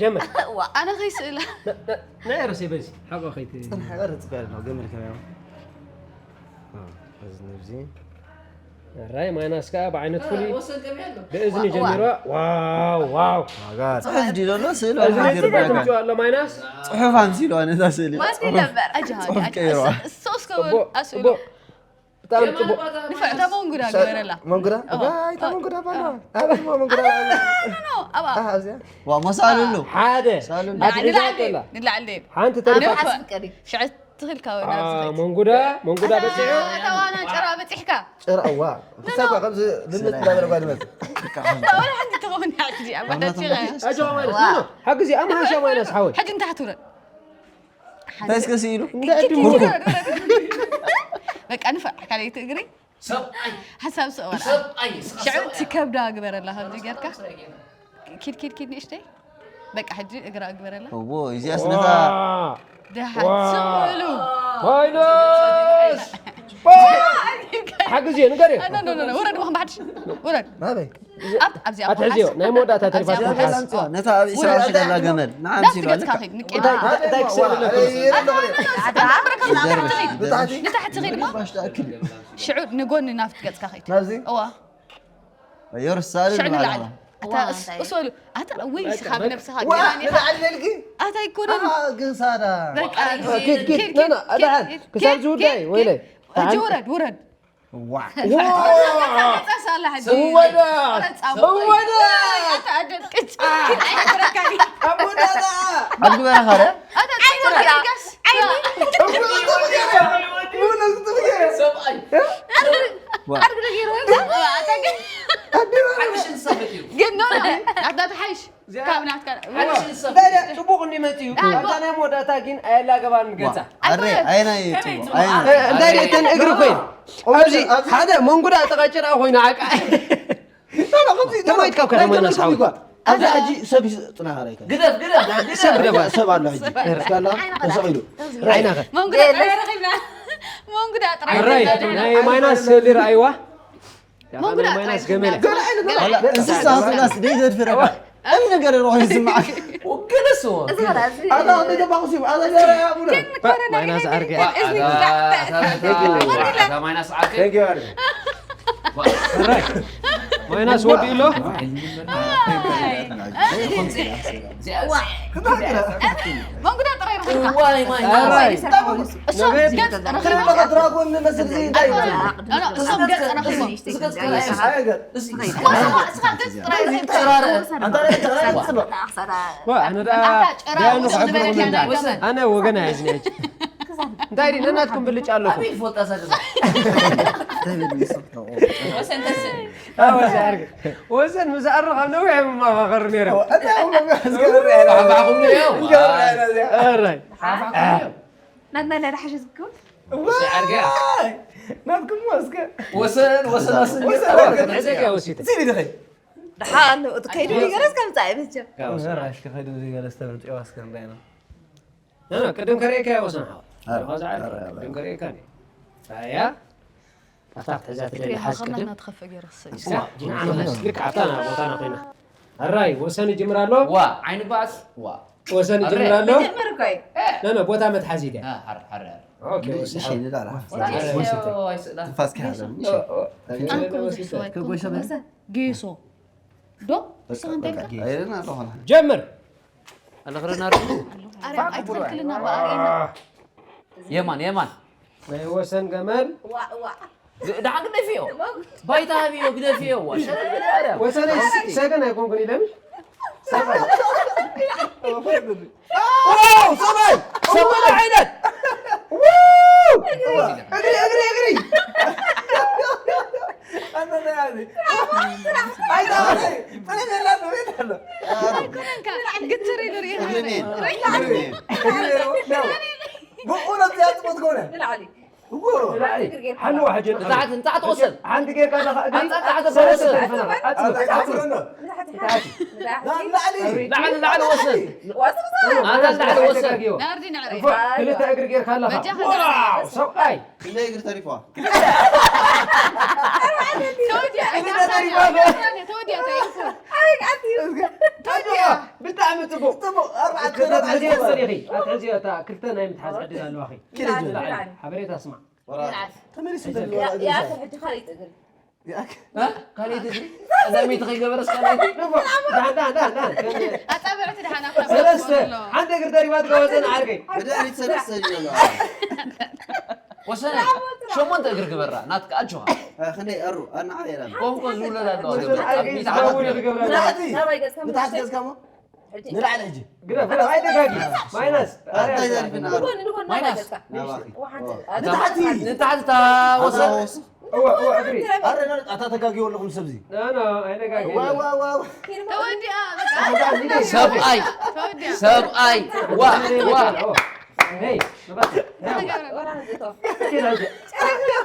ጀመር። ኣነ ከይስእላ። ናይ ርሴ በዚ ሓቆ ከይቲ ጽንሕ በርጽ በል ነው ገመል ከመያው እዚ ንብዚ ራይ ማይናስ ከዓ ብዓይነት ፍሉይ ብእዝኒ ጀሚሮ። ዋው ዋው። ጽሑፍ ድሎ ኣሎ ስእሊ እዚ እንታይ ትምፅኦ ኣሎ ማይናስ? ጽሑፍ ኣምሲሉ ኣነ እዛ ስእሊ ማስቲ ነበር ኣጃሃ ጽሑፍ ቀይረዋ። ሶስ ከበሉ ኣስእሎ ጽቡቅ ብጣዕሚ ጽቡቅ። ንፍዕታ መንጉዳ ግበረላ። መንጉዳ እታ መንጉዳ ባላ ኣበይ መንጉዳ ኖ ኣብኣ ኣብዚያ ዋ መሳሉ ኣሎ ሓደ ሳሉ ኣትሒዛቶ ኣላ ንላዕሊ ደይብ ሓንቲ ተሪፋ ሽዐ ትኽል ካብ መንጉዳ መንጉዳ በፂሑ ተዋና ጭራ በፂሕካ ጭራ እዋ ክሳብ ከምዚ ልምት እንዳበለ ጓድመት ወላ ሓንቲ ትኸውን ሕጂ ኣባዳችኻ ኣጆ ማለት ኖ ሓግዚ ኣማሻ ማይናስ ሓወይ ሕጂ ንታሕቲ ውረድ እንታይ እስከ ስኢሉ እንዳዕድሙ በቃ ንፋዕ ካልኣይቲ እግሪ ሰብኣይ ሓሳብ ሰብኣል ሰብኣይ ንስኻ ሽዑ ሰብኣይ እቲ ከብዳ ግበረላ ከምዚ ጌርካ ኪድ ኪድ ኪድ ንእሽተይ በቃ ሕጂ እግራ ግበረላ እዎ እዚኣስ ነታ ደሓን ስቕ በሉ ማይናስ ሓግዚ ንገር ኖ ኖ ኖ ውረድ ማኹም ብሓድሽ ውረድ ናበይ ኣብቲ ኣብዚኣ ኣትሕዝዮ ናይ መወዳእታ ተሪፋት ኣብዚኣ ሓዝ ሓዝ ነታ ኣብ ኢስራኤል ዘላ ገመል ንዓም ናብቲ ሲሉ ገጽካ ኣለካ ኺድ ንቄዳ እንታይ እንታይ ክስእል ኣለኩ ይደርብ ንታሕቲ ኺድ ባሽታ ኣክል ሽዑ ንጎኒ ናብቲ ገጽካ ኺድ ናብዚ እዋ የሩሳሌም ሽዑ ንላዕሊ ባላ እታ እስ- እስ በሉ ኣታ ወይ ስኻ ብነብስኻ ዋ ገራኒ ኢኻ ንላዕሊ ልጊ ኣታ ኣይኮነን ግሳዳ በቃ ኪድ ኪድ ኖ ኖ ኣዳሓን ክሳብ ዝውዳይ ወይለይ ሕጂ ውረድ ውረድ ዋ ቀጻስ ኣላ ሕጂ እወዳ ረጻ እወዳ ኣታ ኣደል ቅጭ ኪድ ኣይሕብረካ እዩ ኣቦዳዳ ኣብ ግበራ ኻረ ኣታ ጽቡቅ ጌርካስ ሰብኣይ ዋ ሓድሽ እንስሳ ፈጢሩ ግን ኖ ኖ ኣታ ተሓይሽ ካብ ናትካ ሓድሽ እንስሳ እንታይ ደኣ ጽቡቕ እንዲ መጽዩ ኣብታ ናይ መወዳእታ ግን ኣየላገባን ገጻ ኣረ ኣይና ይጥቡ ኣይና እንታይ ደኣ እተን እግሪ ኮይን ኣብዚ ሓደ መንጉዳ ተቐጭራ ኮይኑ ዓቃ ተማይት ካብ ከተማ ናስሓዊ ኣብዚ ሕጂ ሰብ ጥናኸረ ይከ ግደፍ ግደፍ ሰብ ግደፋ ሰብ ኣሎ ሕጂ ስካላ ተሰቒሉ ዓይናኸ መንጉዳ ጥራይ ረኺብና መንጉዳ ጥራይ ራይ ናይ ማይናስ ስእሊ ረኣይዋ መንጉዳ ናይ ማይናስ ገመለ ዋላ እንስሳ ኹላስ ደይ ዘድፍረካ ኣይ ነገር ሮሆ ይስማዓክ ግደስዎ እዚ በላ እዚ ኣታ ተባቑሲ ኣታ ገራ ያቡነ ማይናስ ዓርገ እዝኒ ማይናስ ዓርገ ራይ ማይናስ ወዲ ኢሎ መንጉዳ ጥራይ ረኺብካ ዋይ ማይ ራይ እሶም ገጽ ረኺቦም ድራጎን መስል እዚ እንታይ እሶም ገጽ ረኺቦም እስኻ ገጽ ጥራይ ረኺብካ ኣነ ደኣ ዳያኑ ክሕብረኩም እንዳ ኣነ ወገን ኣየዝንዕጅ እንታይ ዲ ነናትኩም ብልጫ ኣለኩም ይፈልጣ እዛ ገዛ ወሰን ምስ ኣርብ ካብ ነዊሕ የመማኻኸሩ ነይረ ባዕባዕኹም ንሪኦ ራይ ናትና ናይ ዳሓሸ ዝክብ ዓርገ ናትኩም ወስከ ወሰን ወሰን ወሰን ሕዘ ወሲተ ሲሊ ድኸይ ደሓን እቲ ከይዱ ይገረስ ከምፃእ ይበጀ ራሽ ከኸይዱ ዘይገለስ ተምፅዋ እስከ እንታይ ነው ቅድም ከርእየካ ወሰን ሓዋ ኣረ፣ ዛ ኣረ፣ ኣረ። ቅድም ከርእየካ ያ ኣብታ ክትሕዛ ትደሊ ሓዝ ቅድም ናትና ትኸፍእ ገይረ ክስእ እስካ ጅንዓና ልክ ኣብታ ና ቦታና ኮይና ኣራይ ወሰን ይጅምር ኣሎ ዋ ዓይኒ ባእስ ዋ ወሰን ይጅምር ኣሎ ጀምር እኮ እዩ ነ ነ ቦታ መትሓዚ ደ አ፣ ሓር ሓር ሓር ኦኬ ወሰን እሺ ንላላ ወላ ወሰን ወይ ስእላ ትንፋስ ከያዘ ኣነ እኮ ብዙሕ ሰው ከጎይ ኣይኮንኩ ሰበ ጌሶ ዶ ንስኻ እንታይ ኢልካ ኣይደና ኣለኹና ጀምር ኣለኽረና ርኡ ኣረ ኣይትኸልክልና ብኣርእና የማን የማን ናይ ወሰን ገመል ዋእ ዋእ ድ- ደሓን ግደፍዮ ባይታ ሃብዮ ግደፍዮ ዋ ሸለል በል ኣርያ ወሰን ሰገን ኣይኮንኩን ኢለምሽ ሰባይ ሰባይ ዓይነት እግሪ እግሪ እግሪ ኣይኮነንካ፣ ግትር ኢሉ ርኢኻ። ብእውነት እዚኣ ጽቡቅ ትኮነ። ንላዕሊ። እዎ። ንላዕሊ። ሓልዋ ሕጂ ንታሕቲ፣ ንታሕቲ ወሰን። ሓንቲ ጌርካ ኣለኻ እግሪ። ኣንጻ ታሕቲ ሰለስተ ወሰን። ተሪፈና። ኣጽብቕ፣ ኣጽብቕ። ንታሕቲ፣ ንታሕቲ። ንላዕሊ። ላዕሊ፣ ላዕሊ ወሰን። ወሰን፣ ወሰን። ኣታ ላዕሊ ወሰን። ናርዲ ንዕረይ። እፎ፣ ክልተ እግሪ ጌርካ ኣለኻ። በጃኻ ዋው፣ ንዕረይ። ሰብኣይ። ክንደይ እግሪ ተሪፍዋ? ተወዲኣ፣ ተወዲኣ፣ ተወዲኣ፣ ተወዲኣ። ብጣዕሚ ጽቡቕ። ጽቡቕ፣ ኣርባዕተ ክልተ ነጥቢ ኣትሕዝዮ ዝወሰድ። ጸኒኺ። ኣትሕዝዮ፣ እታ ክልተ ናይ ምትሓዝ ዕድል ኣለዋኺ። ኪድ ንላዕሊ፣ ንላዕሊ። ሓበሬታ ስማዕ። ወራ። ተመሊሱ ያ፣ ያ፣ ሕጂ ካልእ እግሪ። ያ። እ? ካልእ እግሪ? ቀዳመይቲ ከይገበረስ ካልእ እግሪ? ንፉዕ። ዳ፣ ዳ፣ ዳ፣ ዳ። ኣጻብዕቲ ደሓን ኣፍራ ሰለስተ። ኣሎ። ሓንቲ እግሪ ተሪፋት ከወዘን ዓርከይ። ብድሕሪት ሰለስተ እዩ ዘሎ። ወሰነ፣ ሸሞንተ እግሪ ግበራ፣ ናትካ ኣጆኻ። እ፣ ክንደይ እሩ፣ ኣናዓ የለን። ቆንቆ ዝውለድ ኣለዋ፣ ወሰነ ግበራ። ዓርከይ፣ ዓቢት ዝኸውን ዓመት ይገብራ። ንላዕሊ። ናባይ ገጽካ ንታሕቲ ገጽካ እሞ? ንላዕሊ ሕጂ። ግደፍ፣ ግደፍ፣ ኣይደጋጊ። ማይናስ። ኣታ ይዛሪፍና። ንጎኒ፣ ንጎኒ፣ ማይናስ። ናባይ ገጽካ። ናባኺ። ንታሕቲ። ንታሕቲ፣ እታ ወሰን። ወሰን። እወ፣ እወ፣ እግሪ። ኣረ፣ ኣረ፣ ኣታ ተጋግዮ ኣለኹም ሰብዚ። ኖ፣ ኖ፣ ኣይነጋግዮ። ዋ፣ ዋ፣ ዋ፣ ዋ። ተወዲኣ፣ በቃ። ኣታ ሂደ። ሰብኣይ። ተወዲኣ። ሰብኣይ። ዋ፣ ዋ። ሄይ፣ መባተ። ተጋግረ። ጭራ፣ ጭራ፣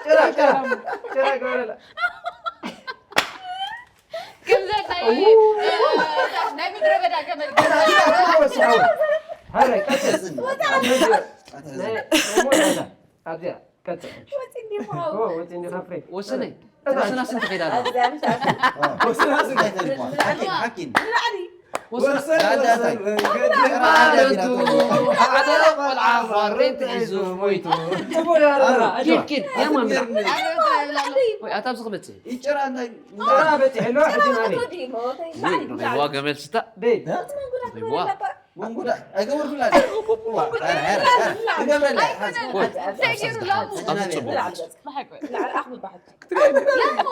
ጭራ፣ ጭራ፣ ጭራ፣ ጭራ። ከምዛ ናይ፣ እ፣ ናይ ምድረ በዳ ገመል። ሃረይ፣ ቀጽል። ናይ፣ ናይ ሞት ኣላ። ኣብዚኣ፣ ቀጽል። ወጺ እንዲኻ። ኦ፣ ወጺ እንዲኻ፣ ፍሬ። ወሰነይ። ወሰና ስንት ከይዳ ኣላ? ኣብዚኣ ምሽ ኣላ። ወሰና ስንት ከይዳ ኣላ? ሓኪም፣ ሓኪም። ንላዕሊ። ወሰን፣ ወሰን፣ ወሰን። ማለቱ ሓደ ቆልዓ ፋሬት ሒዙ ሞይቱ። ጽቡቅ ያረራ፣ ኣጆ። ኪድ፣ ኪድ፣ የማን። ኣረ፣ ተባብላለሁ። ወይ፣ ኣታ ኣብዚ ክመጽእ። ይጭራ እንታይ? ጭራ በጺሕ ኣሎ፣ ሕጂ ናበይ? ሞተይ። ወይ፣ ረኺብዋ ገመል ስታ። ደይ። ረኺብዋ። መንጉዳ፣ ኣይገበርኩላን። ኣረ፣ ኣረ፣ ኣረ፣ ትገብረላ። ኣይኮነን። ሓዝ። እንታይ ገይሩ ላሙ? ኣብዚ ጽቡቅ። ንላዕሊ፣ ንላዕሊ፣ ኣኽብር ባሕሪ። ክትሪኦ እንዲ። ላሙ።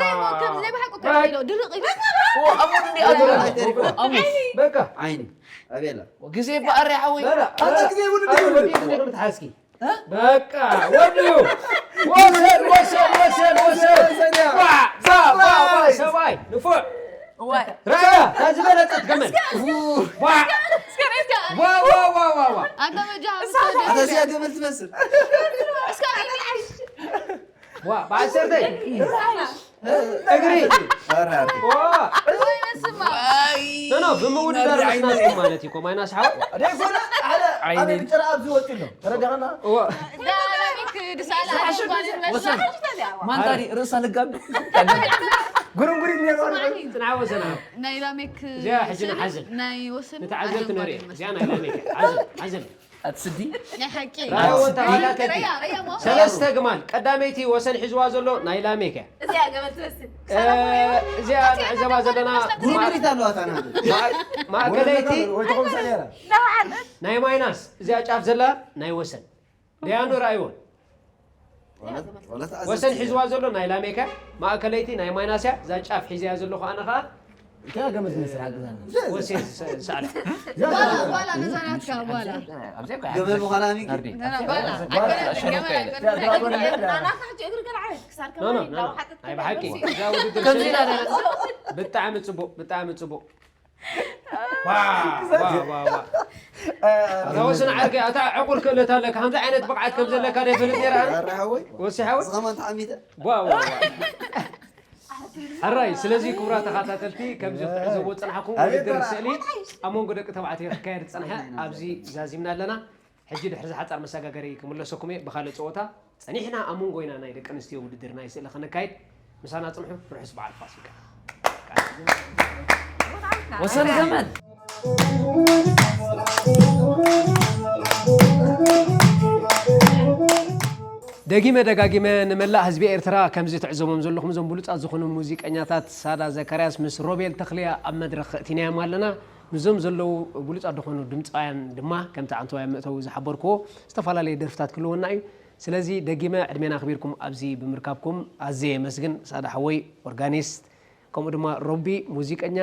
ላሙ ከም ዘይብሓቁ ተረኺሎ፣ ድርቕ ኢሉ። ኦ፣ ኣሙ እንዲ ኣሙ። ኣሙ። በቃ። ዓይኒ። ኣቤላ። ግዜ በኣሪ ሓወይ። ላ፣ ላ፣ ኣታ ግዜ ይብሉ ኣታ እንዲ ወዲ ይብሉ። ግዜ ክትሓዝኪ። እ? በቃ፣ ወዲኡ። ወሰን፣ ወሰን፣ ወሰን፣ ወሰን። ወሰን፣ ያ። ዋ፣ ዋ፣ ዋ፣ ዋ፣ ሰብኣይ፣ ንፉዕ። ዋይ። ራያ፣ እታ ዝበለጸት ገመል። ዋ። እስከ፣ እስከ። ዋ፣ ዋ፣ ዋ፣ ዋ፣ ዋ። ኣታ በጃ፣ ኣታ እዚኣ ገመል ትመስል። እስከ፣ ዋ፣ ብዓሰርተ። እግሪ። ኧረ፣ ኧረ። ዋ። ኖ፣ ኖ፣ ብምውድዳር ኧረ፣ ምስናትኩም ማለት እዩ እኮ፣ ማይናስ ሓው። ደይኮነ፣ ሓደ ዓይኒ። ኣብ ጭራ ኣብዚ ወጢ ኣሎ። ተረዳኸና? ዋ። ዳይናሚክ ድሳላ ወሰን። ማንታሪ ርእሳ ልጋብ። ጉርንጉሪት ነይሩ። ስማዕኒ። ጽንዓ ወሰን። ናይ ላሜክ እዚኣ ሕጂ ሰኒ፣ ንሓዝን። ናይ ወሰን ንተዓዘብቲ ኣጀንዳ ነርኢ። ይመስል። እዚኣ ናይ ላሜክ። ሓዝን፣ ሓዝን። ኣትስዲ? ናይ ሓቂ። ራእይዎ ተኸታተልቲ። ረያ፣ ረያ፣ ሞ? ሰለስተ ግማል። ቀዳመይቲ ወሰን ሒዝዋ ዘሎ ናይ ላሜክ እያ። እዚኣ ገመል ትመስል። እ፣ እዚኣ ንዕዘባ ዘለና ጉርጉሪት ኣለዋ እታ ናቱ። ማእ-፣ ማእከለይቲ ወይ ተኾምሳ ነይራ። ናይ ማይናስ። እዚኣ ጫፍ ዘላ ናይ ወሰን። ደያኑ ራእይዎ። ወለት፣ ወለት ወሰን ኣዘዝቲ። ሒዝዋ ዘሎ ናይ ላሜክ እያ። ማእከለይቲ ናይ ማይናስ እያ። እዛ ጫፍ ሒዝያ ዘለኹ ኣነ ኸኣ እንታይ ገመድ ዝመስል ሓቂ ዛና? ወሴ ስ-፣ ሰዓት። ያ። ባላ፣ ባላ፣ ነዛ ናትካ፣ ባላ። ገመድ ምዃና ሚኪ። ናርዲ። ና፣ ና፣ ባላ። ባላ። ኣይኮነን፣ ገመድ ኣይኮነን። ያ፣ ድራጎን ገመድ። ናና፣ ሕጂ እግሪ ገለ ዓይነት ክሳድ ኖ፣ ኖ፣ ከማን ኖ፣ ኖ። እንዳወሓጠት ኣይ፣ ብሓቂ። ከመይ እዛ ውድድር ከምዚ ስለ ኢላ ደረጃ። ብጣዕሚ ጽቡቕ፣ ብጣዕሚ ጽቡቕ። ዋ፣ ዋ፣ ዋ፣ ዋ። እዛ ወሰን ዓርከይ፣ ኣታ ዕቑር ክእለት ኣለካ። ከምዚ ዓይነት ብቕዓት ከም ዘለካ ዶ ይፈልጥ ነይረ? ኧረ ሓወይ። ወሲ ሓወይ? እዚ ከማን ተዓሚተ። ዋ፣ ዋ፣ ዋ። ሕራይ፣ ስለዚ ክቡራት ተኸታተልቲ፣ ከምዚ ክትዕዘብዎ ዝጸናሕኩም ኣቤት ውድድር በራ። ስእሊ ኣብ መንጎ ደቂ ተባዕትዮ ክካየድ ዝጸንሐ ኣብዚ ዛዚምና ኣለና። ሕጂ ድሕሪ እዚ ሓጻር መሰጋገሪ ክምለሰኩም እየ ብኻልእ ጸወታ። ጸኒሕና ኣብ መንጎ ኢና ናይ ደቂ ኣንስትዮ ውድድር ናይ ስእሊ ከነካይድ። ምሳና ጽንሑ። ርሑስ በዓል ፋሲካ። ወሰን ዘመን። ደጊመ ደጋጊመ ንመላእ ህዝቢ ኤርትራ፣ ከምዚ ትዕዘቦም ዘለኹም፣ እዞም ብሉጻት ዝኾኑ ሙዚቀኛታት ሳዳ ዘካርያስ ምስ ሮቤል ተኽልያ ኣብ መድረኽ እቲናዮም ኣለና። ምስዞም ዘለዉ ብሉጻት ዝኾኑ ድምጻውያን ድማ፣ ከምቲ ኣንተዋይ መእተዊ ዝሓበርክዎ፣ ዝተፈላለዩ ደርፍታት ክህልወና እዩ። ስለዚ ደጊመ ዕድሜና ኣኽቢርኩም ኣብዚ ብምርካብኩም ኣዝየ የመስግን። ሳዳ ሓወይ፣ ኦርጋኒስት፣ ከምኡ ድማ ሮቢ ሙዚቀኛ፣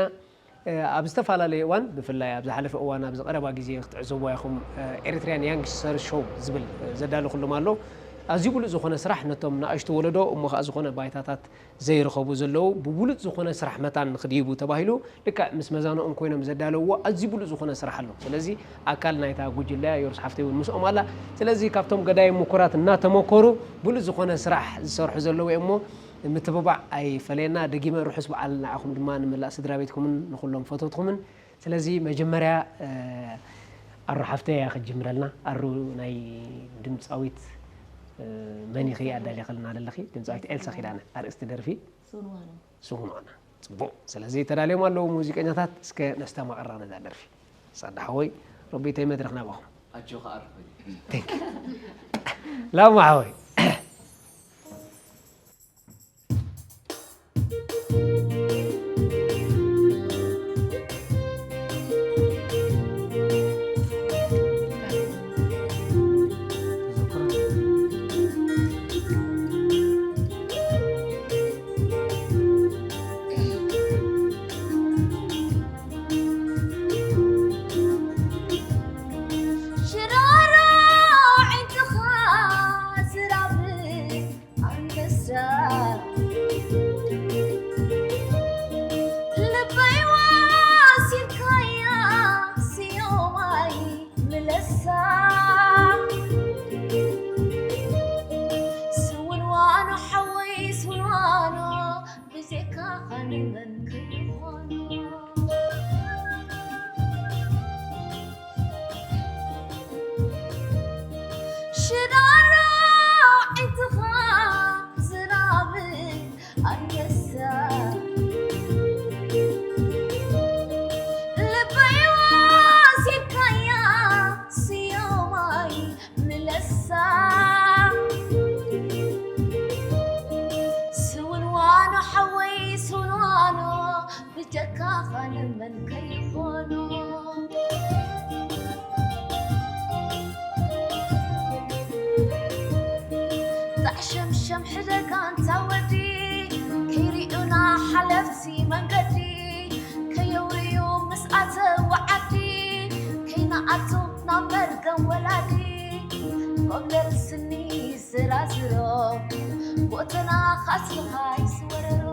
እ፣ ኣብ ዝተፈላለየ እዋን፣ ብፍላይ ኣብ ዝሓለፈ እዋን፣ ኣብዚ ቀረባ ግዜ ክትዕዘብዋ ኢኹም፣ እ፣ ኤሪትሪያን ያንግስተር ሾው ዝብል፣ እ፣ ዘዳለኹሎም ኣሎ። ኣዝዩ ብሉጽ ዝኾነ ስራሕ ነቶም ንኣሽቱ ወለዶ እሞ ኸኣ ዝኾነ ባይታታት ዘይረኸቡ ዘለዉ ብብሉጽ ዝኾነ ስራሕ መታን ንኽድይቡ ተባሂሉ ልክዕ ምስ መዛንኦም ኮይኖም ዘዳለውዎ ኣዝዩ ብሉጽ ዝኾነ ስራሕ ኣሎ። ስለዚ ኣካል ናይታ ጉጅለ እያ፣ ዮርስ ሓፍተይ እውን ምስኦም ኣላ። ስለዚ ካብቶም ገዳይም ምኩራት እናተመኮሩ ብሉጽ ዝኾነ ስራሕ ዝሰርሑ ዘለዉ እዮም እሞ ምትብባዕ ኣይፈለየና። ደጊመ ርሑስ በዓል ንዓኹም ድማ ንመላእ ስድራ ቤትኩምን ንኹሎም ፈተውትኹምን። ስለዚ መጀመርያ ኣሩ ሓፍተይ እያ ክትጅምረልና። ኣሩ ናይ ድምፃዊት መን ኢኺ ኣዳሊኽልና ዘለኺ? ድምፃዊት ኤልሳ ኪዳነ። ኣርእስቲ ደርፊ ስውንዋና። ጽቡቕ። ስለዚ ተዳልዮም ኣለዉ ሙዚቀኛታት። እስከ ነስተማቕራ ነዛ ደርፊ። ሳዳ ሓወይ፣ ሮቢተይ መድረኽ ናባኹም። ኣጆኻ ኣርፈይ። Thank you። ላማ ሓወይ። ሽራሮ ዒንትኻ ዝራብ ኣንበሳ ልበይ ወሲድካያ ስዮማይ ምለሳ ስውንዋኖ ሓወይ ስውንዋኖ ብዜካ ኻነ መን ከይኾኖ ሽዳሮ ዒንትኻ ዝራብ ኣንበሳ ልበይ ወሲድካያ ስዮማይ ምለሳ ስውንዋኖ ሓወይ ስውንዋኖ ብጀካ ኻነ መን ከይኾኖ ጣዕሸምሸም ሕደጋ እንታ ወዲ ከይሪኡና ሓለፍቲ መንገዲ ከየውርዩ ምስ ኣተው ዓዲ ከይንኣቱ ናብ መርገም ወላዲ መብለል ስኒ ዝራዝሮ ጎተና ካስልኻ ይስወረሮ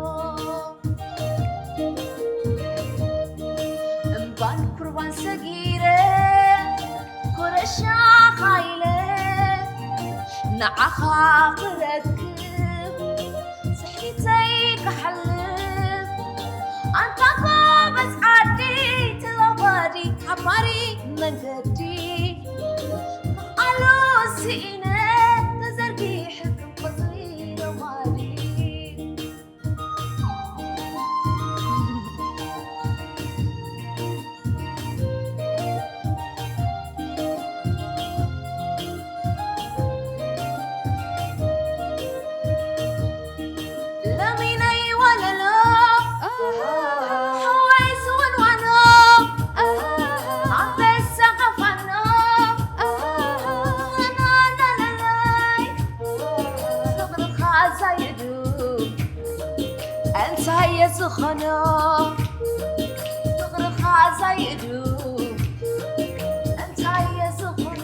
እምባን ኩርባን ሰጊረ ኮረሻ ኻይለ ንዓኻ ክረክብ ስሒተይ ክሓልፍ ኣንታ ጎበዝ ዓዲ ተለባዲ ሓባሪ መንገዲ ኣሉ ስኢነ ተዘርጊሑ ከም ቆጽሊ ረማዲ ለሚነይ ወለሎ ሓወይ ዝወንዋኖ ኣንበሳ ኸፋኖ ናናናናይ ፍቕርኻ ዛይዱ እንታይ እየ ዝኾኖ ፍቕርኻ ዛይዱ እንታይ እየ ዝኾኖ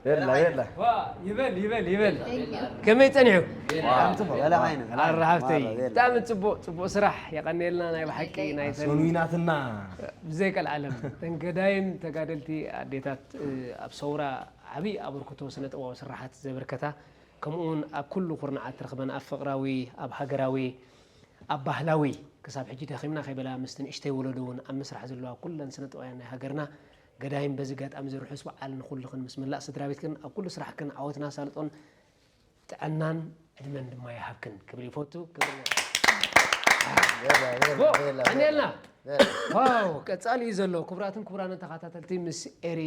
የላ የላ። ዋ፣ ይበል ይበል ይበል። ከመይ ጸኒሑ? ኣራሓፍተይ፣ ብጣዕሚ ጽቡቕ ጽቡቕ ስራሕ፣ የቐንየልና። ናይ ብሓቂ ናይ ሰኑይናትና። ብዘይቀልዓለም ተንገዳይን ተጋደልቲ ኣዴታት ኣብ ሰውራ ዓብዪ ኣበርክቶ ስነ ጥበባዊ ስራሓት ዘበርከታ፣ ከምኡውን ኣብ ኩሉ ኩርናዓት ትረኽበን ኣብ ፍቕራዊ፣ ኣብ ሃገራዊ፣ ኣብ ባህላዊ፣ ክሳብ ሕጂ ደኺምና ከይበላ ምስቲ ንእሽተይ ወለዶ እውን ኣብ ምስራሕ ዘለዋ ኩለን ስነ ጥበባውያን ናይ ሃገርና። ገዳይም በዚ ኣጋጣሚ እዚ ርሑስ በዓል ንኹልኽን ምስ መላእ ስድራ ቤትክን ኣብ ኩሉ ስራሕክን ዓወትን ኣሳልጦን ጥዕናን ዕድመን ድማ ይሃብክን ክብል ይፈቱ። ክብሪ ቀኒልና። ዋው፣ ቀጻሊ እዩ ዘሎ። ክቡራትን ክቡራንን ተኸታተልቲ፣ ምስ ኤሪ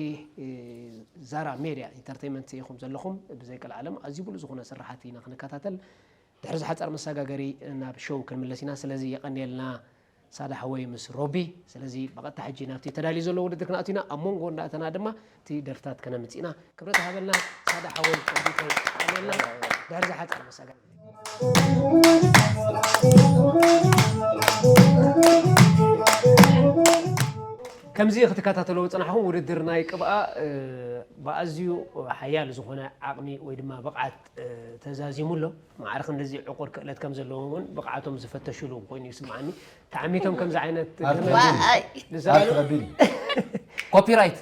ዛራ ሜድያ ኢንተርቴይመንት ኢኹም ዘለኹም። ብዘይ ቀልዓለም ኣዝዩ ብሉጽ ዝኾነ ስራሓት ኢና ክንከታተል። ድሕሪ ዝሓጸር መሰጋገሪ ናብ ሾው ክንምለስ ኢና። ስለዚ የቐንየልና ሳዳ ሓወይ ምስ ሮቢ። ስለዚ ብቐጥታ ሕጂ ናብቲ ተዳልዩ ዘሎ ውድድር ክንኣቱ ኢና። ኣብ መንጎ እንዳእተና ድማ እቲ ደርፍታት ከነምጽእ ኢና። ክብረት ሃበልና ሳዳ ሓወይ፣ ሮቢ፣ የቐንየልና። ድሕሪ ዝሓጸር መሰጋገሪ። ከምዚ ክትከታተልዎ ዝጸናሕኩም ውድድር ናይ ቅብኣ፣ እ፣ ብኣዝዩ ሓያል ዝኾነ ዓቕሚ ወይ ድማ ብቕዓት፣ እ፣ ተዛዚሙ ኣሎ። ማዕረ ክንድዚ ዕቑር ክእለት ከም ዘለዎም እውን ብቕዓቶም ዝፈተሽሉ ኮይኑ ይስምዓኒ። ተዓሚቶም ከምዚ ዓይነት ኣርት ገመል ረቢኒ። ኣርት ዝሰኣሉ ረቢኒ። ኮፒራይት።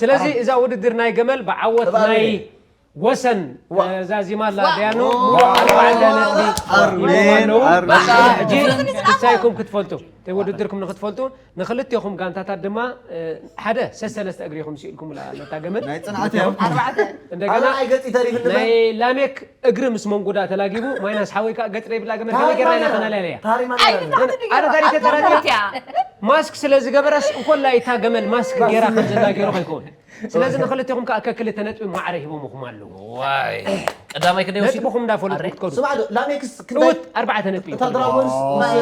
ስለዚ እዛ ውድድር ናይ ገመል ብዓወት ናይ ወሰን ተዛዚማ ኣላ። ዳያኑ ሙሉእ ኣርባዕተ ነጥቢ ሂቦም ኣለዉ። ሕጂ ንሳይኩም ክትፈልጡ፣ እቲ ውድድርኩም ንክትፈልጡ፣ ንክልቴኹም ጋንታታት ድማ፣ እ፣ ሓደ ሰሰለስተ እግሪ ኢኹም ስኢልኩምላ ነታ ገመል። ናይ ጽንዓት እዮም። እንደገና ናይ ላሜክ እግሪ ምስ መንጎዳ ተላጊቡ፣ ማይናስ ሓወይ ከኣ ገጽ ዘይብላ ገመል ከመይ ጌርና ኢና ከነላለያ? ኣነ ታሪክ ተተረድያ። ማስክ ስለ ዝገበረስ እንኮላይ እታ ገመል ማስክ ጌራ ከም ዘላ ጌሩ ከይከውን። ስለዚ ንክልቴኹም ከኣ ከክልተ ነጥቢ ማዕረ ሂቦምኹም ኣለዉ። ዋይ። ቀዳማይ ክንደይ ወሲዱ? ነጥብኹም እንዳፈለጥኩም ክትከዱ። ስማዕ ዶ፣ ላሜክስ ክንደይ? እውት፣ ኣርባዕተ ነጥቢ እታ ይኸዱ። ድራጎንስ ምስ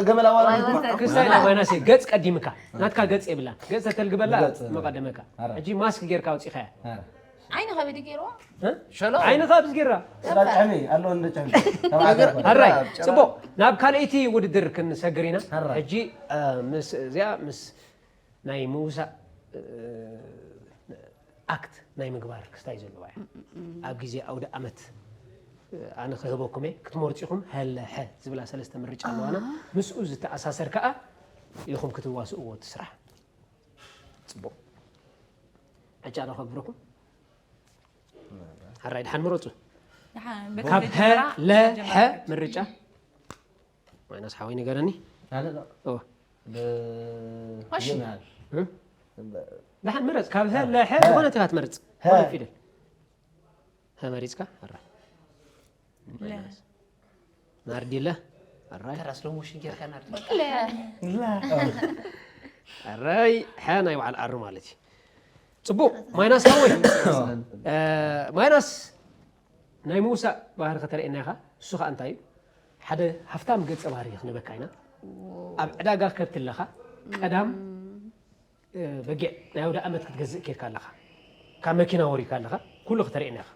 ገመል ኣዋርድ ክስታይ ናይ ማይናስ ገጽ ቀዲምካ። ናትካ ገጽ የብላ። ገጽ ተተልግበላ ገጽ። መቐደመካ። ኣረ። ሕጂ ማስክ ጌርካ ኣውጺኻያ። ኣረ። ዓይኒ ከበዲ ገይርዋ? እ? ሸሎ። ዓይንኻ ኣብዚ ጌራ። ስጋ ጨሚ፣ ኣሎ እንደ ጨሚ። ኣራይ፣ ጽቡቕ። ናብ ካልኣይቲ ውድድር ክንሰግር ኢና። ኣራይ። ሕጂ፣ እ፣ ምስ እዚኣ፣ ምስ ናይ ምውሳእ፣ እ፣ ኣክት ናይ ምግባር ክስታይ ዘለዋ እያ። ኣብ ግዜ ኣውደ ኣመት፣ እ፣ ኣነ ክህበኩም እየ፣ ክትመርጹ ኢኹም። ሀለ ሐ ዝብላ ሰለስተ ምርጫ ኣለዋና። ኣሃ። ምስኡ ዝተኣሳሰር ከኣ ኢኹም ክትዋስእዎ እቲ ስራሕ። ጽቡቕ። ዕጫ ዶ ከግብረኩም? ሓራይ፣ ደሓን ምረጹ። ደሓን፣ በቲ ካብ ሀ፣ መጀመርያ ለ፣ ጀመርኩ። ሐ ምርጫ። ማይናስ ሓወይ ንገረኒ። ኣነ ዶ? ኦ። ብ-፣ እሺ። ይናል። እ? ብ-፣ ደሓን ምረጽ። ካብ ሀ፣ ሀ፣ ለ፣ ሐ ሀ። ዝኾነት ኢኻ ትመርጽ። ሀ። ዝኾነ ፊደል። ሀ መሪጽካ? ኣራ። ለ። ማይናስ። ናርዲ ለ? ኣራይ። ተራ ስሎ ሞሽን ጌርካ ናርዲ። ኣራይ፣ ሐ ናይ በዓል ኣሩ ማለት እዩ። ጽቡቕ፣ ማይናስ ሓወይ። እ፣ ማይናስ ናይ ምውሳእ ባህሪ ከተርእየና ኢኻ። እሱ ኸኣ እንታይ እዩ? ሓደ ሃፍታም ገጸ ባህሪ ክንበካ ኢና። ኣብ ዕዳጋ ከብቲ ኣለኻ፣ ቀዳም፣ እ፣ በጊዕ ናይ ኣውደ ኣመት ክትገዝእ ኬድካ ኣለኻ። ካብ መኪና ወሪድካ ኣለኻ፣ ኩሉ ከተርእየና ኢኻ።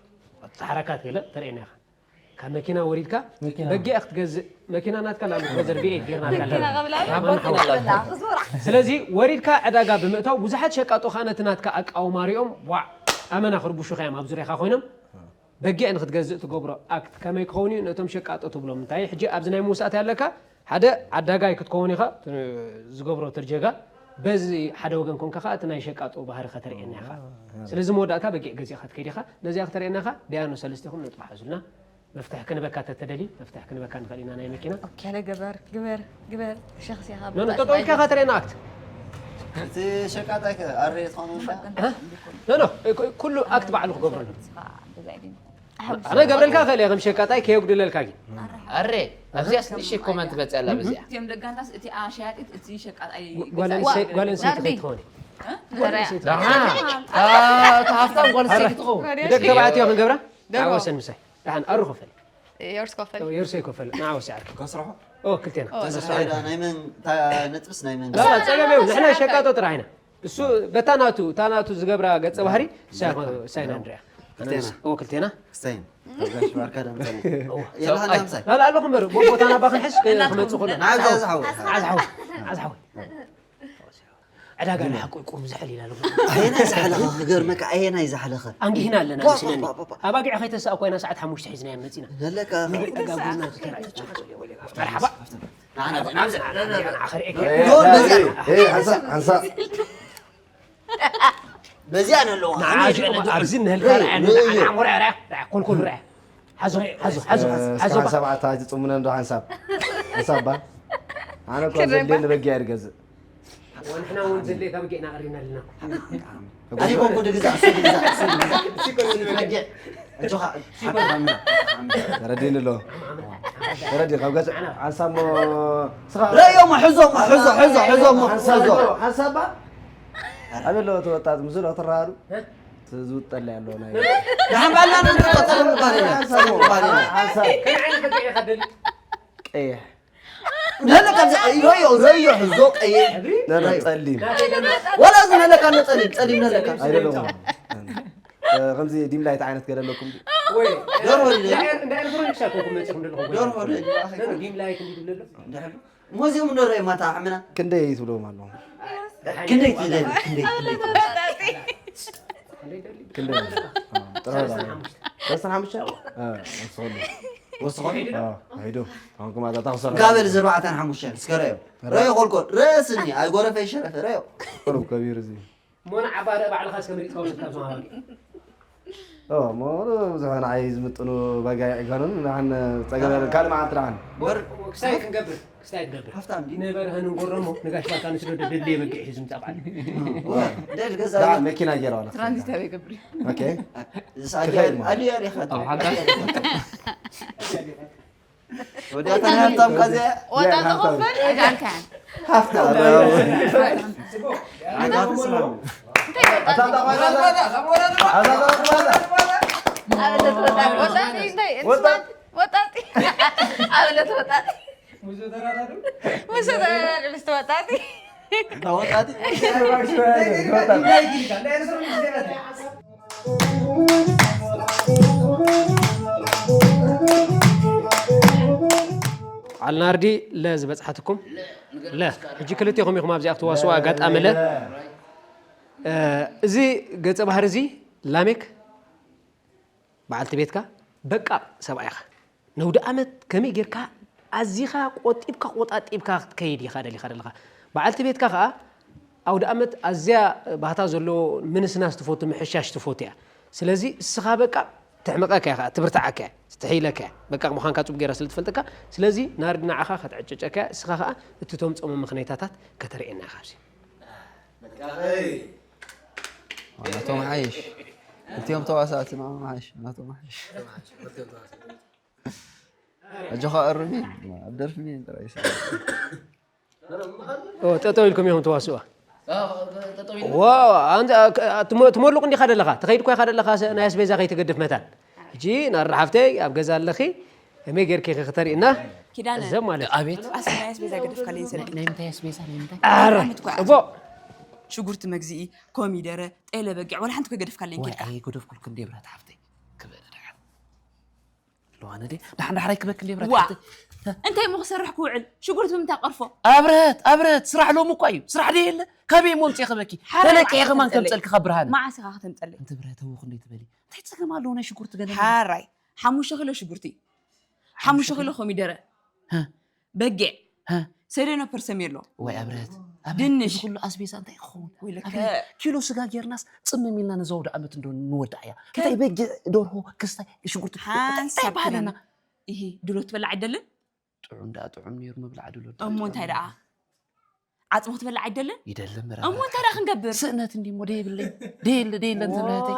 ጻዕራካት ገለ ተርእየና ኢኻ። ካብ መኪና ወሪድካ መኪና። በጊዕ ክትገዝእ፣ መኪና ናትካ ላንድ ክሩዘር ቪ ኤይት ጌርናልካ ኣለና። መኪና ቀብላ ራህማን ሓወይ። መኪና ቀብላ፣ ክዙራ። ስለዚ ወሪድካ ዕዳጋ ብምእታው ብዙሓት ሸቃጦ ኸኣ ነቲ ናትካ ኣቃውማ ሪኦም፣ ዋዕ፣ ኣመና ክርብሹኻ እዮም ኣብ ዙርያኻ ኮይኖም። በጊዕ ንክትገዝእ ትገብሮ ኣክት ከመይ ክኸውን እዩ? ነቶም ሸቃጦ ትብሎም እንታይ? ሕጂ ኣብዚ ናይ ምውሳእ ኣለካ፣ ሓደ ዓዳጋይ ክትከውን ኢኻ፣ ት-፣ ዝገብሮ ትርጀጋ፣ በዚ ሓደ ወገን ኮንካ ኸኣ እቲ ናይ ሸቃጦ ባህሪ ከተርእየና ኢኻ። ኣሃ። ስለዚ መወዳእታ በጊዕ ገዚእኻ ትከይድ ኢኻ። ነዚኣ ከተርእየና ኢኻ፣ ደያኑ ሰለስቲኹም ነጥቢ ሓዙልና። መፍትሕ ክንበካ ተተደሊ፣ መፍትሕ ክንበካ ንኽእል ኢና ናይ መኪና። ኦኬ፣ ለ ግበር፣ ግበር፣ ግበር፣ ሸኽሲ ኢኻ ኖ፣ ኖ፣ ብጣሽ ጠጠው ኢልካ ናይገ- ኢኻ ተርእየና ኣክት። እቲ ሸቃጣይ ከ ኣሬ ትኾኑ እንዳ? ኖ፣ ኖ፣ ኩ-፣ ኩሉ ኣክት ባዕሉ ክገብረሉ። ንስኻ ገዛኢ ድዩ? ኣነ ገብረልካ ክእል እየ፣ ከም ሸቃጣይ ከየጉድለልካ ግን። ኣረ፣ ኣብዚኣስ ንእሽተይ ኮመንት መጽያ ኣላ በዚኣ። እቲኦም ደጋንታስ እቲ ሸያጢት እቲ ሸቃጣይ ጓል ገዛኢ ኣንስተይ-፣ ጓል ኣንስተይቲ ናርዲ። ከይትኾኒ። እ? ጓል ኣንስተይቲ። ደሓን። አ፣ እቲ ሃፍታም ጓል ኣንስተይቲ ትኸውን። ብደቂ ተባዕትዮ ክንገብራ? ደርሆ። ተዓወሰን ምሳይ። ደሓን፣ ኣሩ ክፈል። የርስ ኮፈል። የርሶ ይኮፈል። ንዓ ወሲ ዓርኪ። ከስርሖ? ኦ፣ ክልቴና። ኦ። ተስፋ ኢዳ ናይ መን፣ ታ-፣ ነጥብስ ናይ መን? ላ፣ ጸገም የብሉ። ንሕና ሸቃጦ ጥራሕ ኢና። እሱ በታ ናቱ፣ እታ ናቱ ዝገብራ ገጸ ባህሪ፣ እሳ-፣ እሳይና ንሪኣ። ክልቴና። ኦ፣ ክልቴና። ክስታይን። ካብ ጋሽ ባርካ ደምፀኒ። እዋ። የላ፣ ሰብኣይ። ሓንዳ ምሳይ። ላ፣ ላ፣ ኣለኹም በሩ። ቦ-፣ ቦታ ናባ ክንሕዝ፣ ክ-፣ ክመጽእ ከሎ። ንዓ፣ ዝሓው። ዓዝ ሓው። ዓዝ ሓው። ዕዳጋ ናይ ሓቂ ቁሩብ ዝሕል ኢላ ኣለኹ። ኣየናይ ዝሓለኸ ክገርመካ፣ ኣየናይ ዝሓለኸ ኣንጊህና ኣለና ባ- መስለኒ። ባ- ባ- ባ- ኣባጊዕ ከይተሳእኩ ኮይና ሰዓት ሓሙሽተ ሒዝናያ መፂና። ዘለካ ንዕዳጋ ቡና ተተራ መርሓባ። ንዓና ናብዚ ንዓኸ ርእየካ። ዶር በዚኣ ሓንሳ ሓንሳ በዚኣ ነለዋ ንዓዚኦም ኣብዚ እንህልካ ርኣያ ንዓንጎራ ርኣያ ኮልኮል ርኣያ ሓዞ ሓዞ ሓዞ ሓዞ ሓንሳብ ኣታ ኣይትፅሙነ እንዶ ሓንሳብ ሓንሳብ ባ ኣነ እኮ ዘድልየኒ በጊዕ እየ ዝገዝእ ንሕና እውን ዘድልየካ በጊዕና ቀሪብና ኣለና። ኣነ ኮንኩ ድግዛእ እሱ ድግዛእ እሱ ድግዛእ እሱ ኮንኩ ድግዛእ ኣጆኻ ተረዲኒ ኣሎ ተረዲ ካብ ገጽ ሓንሳብ ሞ ስኻ ረእዮሞ ሕዞሞ ሕዞ ሕዞ ሕዞሞ ሕዞ ሓንሳብ ባ ኣበሎ ተወጣጥ ምስሎ ትራሃሉ ትዝውጠለ ያለው ናይ ንሓምባልና ንንጠጠሩ ምባል ኢና ምባል ኢና ሓንሳብ ከመይ ዓይነት በጊዕ ኢኻ ደሊ? ቀይሕ ነለ ካብዚ ረዮ ረዮ ሕዞ ቀይሕ ነነ ጸሊም ወላ እዚ ነለካ ነ ጸሊም ጸሊም ነለካ ኣይደለኹም ከምዚ ዲም ላይት ዓይነት ገለ ኣለኩም ወይ ደርሆ ድዩ? እንዳ ኤር- እንዳ ኤርትራ ይሻልኩም መጽኹም ደለኹም። ደርሆ ድዩ? ዲም ላይት እንዲ ትብለሉ። ሞዚም ንረይ ማታ ሕምና ክንደይ ትብሎም ኣለኹም ክንደይ ትደሊ ክንደይ ክንደይ ትደሊ? ክንደይ ጥራሕ ሰለስተ ሓሙሽተ ወስኸሉ ወስኾ ሄዶ ኣሁንኩም ኣታ ታኽሰራ ጋበል ዘርባዕተን ሓሙሽተን እስከ ረዮ ረዮ ቆልቆል ርእስኒ ኣይጎረፈ ይሸረፈ ረዮ ቁሩብ ከቢሩ እዚ ሞን ዓባረ ባዕልኻ እስከ መሪጽካ ወስድካ ዞሃበ እሞ ብዙሕ ንዓይ ዝምጥኑ በጋይ ዕጋኑን ንሓን ጸገበ ካልእ መዓልቲ ንዓን በር ክስታይ ክንገብር ክስታይ ክንገብር ሃፍታም ድዩ? ንበርሀ ንጎረሞ ንጋሽ ባካ ንስዶ ደድልየ በጊዕ ሒዙ ምጻእ በዓል ደድ ገዛ ዳ መኪና ገይረ ዋላ ትራንዚት ኣበይ ገብር እዩ? ኦኬ ዝሳገር ክኸይድ ማለት። ኣልዩ ኣሪኻ ኣብ ሓዳር ወዲያ ተናያምታም ከዚያ ወጣ ተኸፍል ዳልካን ሃፍታም እንታይ ወጣ ወጣ እንታይ ወጣ ወጣ እንታይ እንታይ ወጣ ወጣ አብለት ወጣ ሙሰ ተራዳዱ ምስ ወጣ ወጣት ዓልናርዲ ለ ዝበፅሓትኩም ለ ሕጂ ክልቴኹም ኢኹም ኣብዚኣ ክትዋስኡ ኣጋጣሚ ለ እዚ ገፀ ባህሪ እዚ ላሜክ በዓልቲ ቤትካ በቃ ሰብኣይኻ ነውዲ ዓመት ከመይ ጌርካ ኣዚኻ ቆጢብካ ቆጣጢብካ ክትከይድ ኢኻ ደሊኻ ደለኻ በዓልቲ ቤትካ ከዓ ኣውዲ ዓመት ኣዝያ ባህታ ዘለዎ ምንስናስ ትፈቱ ምሕሻሽ ትፈቱ እያ ስለዚ እስኻ በቃ ተሕምቐካ እያ ትብርትዓካ እያ ትሕይለካ እያ በቃ ምዃንካ ፅቡቅ ገይራ ስለ ትፈልጠካ ስለዚ ናርዲ ንዓኻ ከተዕጨጨካ እያ እስኻ ከዓ እቲ ተምፅኦ መመኽነይታታት ከተርእየና ኢኻ ኣብዚ ናቶም ሓይሽ እቲኦም ተዋሳእቲ ናቶም ሓይሽ ናቶም ሓይሽ ኣጆኻ እርሚ ኣብ ደርፊ ሚን ጥራይ ይስራሕ ጠጠው ኢልኩም ኢኹም ትዋስዋ ትመልቕ እንዲኻ ደለኻ ተኸይድ እኳ ኢኻ ደለኻ ናይ ኣስቤዛ ከይትገድፍ መታን ሕጂ ናራ ሓፍተይ ኣብ ገዛ ኣለኺ ከመይ ጌርኪ ኢኺ ክተርእና ኪዳነ እዘብ ማለት እዩ። ኣቤት ኣስናያስ ቤዛ ገደፍካለይ ሰልኪ ናይ ምንታይ ኣስቤዛ ናይ ምንታይ ኣረ ዓመት ኳ እቦ ሽጉርቲ መግዚኢ ኮሚደረ ጤለ በጊዕ ወላ ሓንቲ ከገደፍካለይ ወይ ኬድካ ኣይ ጎደፍኩልክ እንዴ ብረት ሓፍተይ ክበለ ደሓን ለዋነ ደ ደሓን ዳሕራይ ክበክ እንዴ ብረት ዋ ሓፍተይ እንታይ እሞ ክሰርሕ ክውዕል ሽጉርቲ ብምንታይ ቀርፎ ኣብረት ኣብረት ስራሕ ሎሚ እኳ እዩ ስራሕ ደ የለ ካበይ እሞ ምፅእ ክበኪ ሓራይ ተለቀ መዓስ ከማን ከምፀለይ? ከምፀልክ ካብ ብርሃነ መዓስ ኢኻ ከተምፀለይ እንተ ብረት ተወ ክንደይ ትበሊ እንታይ ፀገም ኣለዎ ናይ ሽጉርቲ ገለ ሓራይ ሓሙሽተ ኪሎ ሽጉርቲ ሓሙሽተ ኪሎ ኮሚደረ ሀ። በጊዕ ሀ። ሰደኖ ፐርሰሜሎ ወይ ኣብረት ኣብረት፣ ድንሽ። እዚ ኩሉ ኣስቤዛ እንታይ ክኸውን ወይ ለከ ኣብረት፣ ኪሎ ስጋ ጌርናስ ፅምም ኢልና ነዛ ወደ ዓመት እንዶ ንወዳእ እያ እንታይ በጊዕ ደርሆ ክስታይ ሽጉርቲ እንታይ ሓንሳብ ባህልና ክዳን ይሄ ድሎ ትበላዕ ኣይደልን ጥዑም ደኣ ጥዑም ነይሩ ምብላዕ ድሎ እሞ እንታይ ደኣ ዓፅሞ ክትበላዕ ኣይደልን ይደልም እሞ እንታይ ደኣ ክንገብር ስእነት እንዲ ሞ ደይብለይ ደይለ ደይለ እንትብለተይ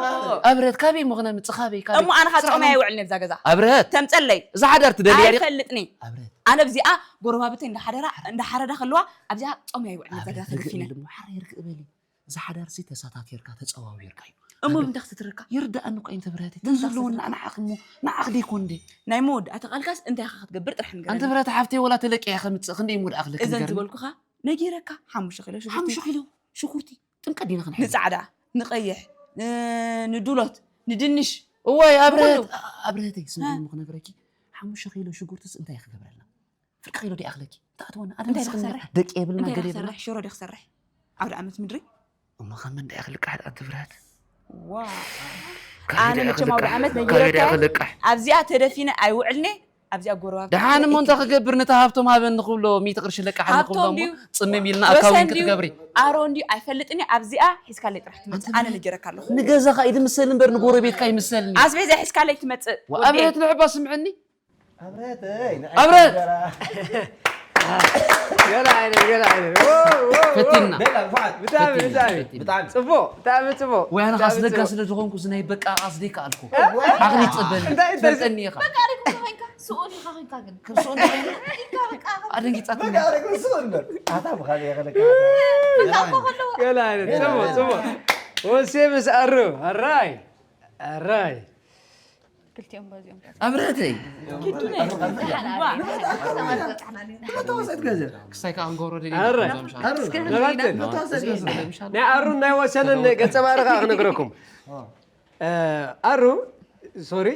ኣብረት ካበይ ሞ ክነምፅእ ካበይ ካበይ እሞ ኣነ ከዓ ፆመይ ኣይውዕል ነብዛ ገዛ ኣብረት ተምፀለይ እዛ ሓዳር ትደልያ ዲኻ ኣይፈልጥኒ ኣብረት ኣነ ኣብዚኣ ጎረባብተይ እንዳሓደራ እንዳሓረዳ ከለዋ ኣብዚኣ ፆመይ ኣይውዕል ነብዛ ገዛ ኣብረት ርግእ ተገፊነ በሊ እሞ ሓራይ ርግእ በሊ እዛ ሓዳር ሲ ተሳታፊርካ ተፀዋዊርካ እዩ እሞ ብምንታይ ክትትረካ ይርዳእኒ እኮ እንተ ብረተይ ተን ዘለውን ንዓኻ እሞ ንዓኽ ደይኮን ደ ናይ መወዳእታ ቃልካስ እንታይ ኢኻ ክትገብር ጥራሕ ንገረኒ ኣንተ ብረተ ሓፍተይ ወላ ተለቂያ ከምፅእ ክንደይ እሞ ደኣ ክልክ እዘን ንገርኒ ዝበልኩኻ ነጊረካ ሓሙሽተ ኪሎ ሽጉርቲ ሓሙሽተ ኪሎ ሽጉርቲ ጥንቀ ዲና ክንሕል ንፃዕዳ ንቀይሕ ን- ንዱሎት ንድንሽ እዋይ ኣብረት ኩሉ። ኣብረተይ ስምዒ እ። እሞ ክነግረኪ ሓሙሽተ ኪሎ ሽጉርትስ እንታይ ክገብረልና ፍርቂ ኪሎ ዲኣ ክለኪ ተኣትወና ኣነ እንታይ ንስኽን ክሰርሕ? ደቂ የብልና እንታይ ገለ ዳ የብልና ክሰርሕ ሽሮ ዳ ክሰርሕ ዓውደ ዓመት ምድሪ እሞ ካብ መን ዳኣ ክልቃሕ ደኣ ትብራት ዋ ካበይ ኣነ ዳኣ መቸም ዓውደ ክልቃሕ? ዓመት ካበይ ዳኣ ነጊረካ ክልቃሕ? ኣብዚኣ ተደፊነ ኣይውዕልኒ ኣብዚኣ ጎረባብ ደሓን እሞ እንታይ ክገብር ነቲ ሃብቶም ሃበኒ ክብሎ ሚእቲ ቅርሺ ለቃሓኒ ክብሎ ሃብቶም እሞ ድዩ ፅምም ኢልና ኣካውንት ወሰን ድዩ ክትገብሪ ኣሮን ድዩ ኣይፈልጥን እዩ ኣብዚኣ ሒዝካ ለይ ጥራሕ ትመፅእ ኣነ ነጊረካ ኣለኹ ንገዛኻ ኣይትምሰልን በር ንጎረቤትካ ይምሰልኒ ኣስቤዛ ሒዝካ ለይ ትመፅእ ኣብረት ንሕባ ስምዕኒ ኣብረተይ ንዓይ ኣብረት ገራ ገለ ዓይነት ገለ ዓይነት ዎ፣ ዎ፣ ዎ። ፈቲና በላ ንፉዓት ብጣዕሚ ፈቲና፣ ብጣዕሚ ፈቲና። ብጣዕሚ ፅቡቅ ብጣዕሚ ፅቡቅ ወይ ኣነ ብጣዕሚ ኣስደጋ ፅቡቅ። ስለ ዝኾንኩ እዚ ናይ በቃ ኣስደካ ኣልኩ ዓቕሊ ይፅበኒ እንታይ እንታይ ትፈልጠኒ ኢኻ በቃ ሪኩም ተኾይንካ ስኡን ኢኻ ኮይንካ ግን ከምስኡ እንታይ ኢልካ በቃ ኣደንጊፃትኒ በቃ ርግሱ እንበር ኣታ ብኻበ የኸለካ ኢልካ እኮ ከለዎ ገለ ዓይነት ፅቡቅ ፅቡቅ ወሴ ምስ ኣሩ ኣራይ ኣራይ ክልቲኦም በዚኦም ኣብረተይ ተዋሰት ገዘ ክሳይ ከዓ እንገብሮ ኣረ። ደጋምሻ ነባትን ተዋሰት ገዘ ናይ ኣሩን ናይ ወሰንን ገጸ ባህሪ ከዓ ክነግረኩም ኣሩ ሶሪ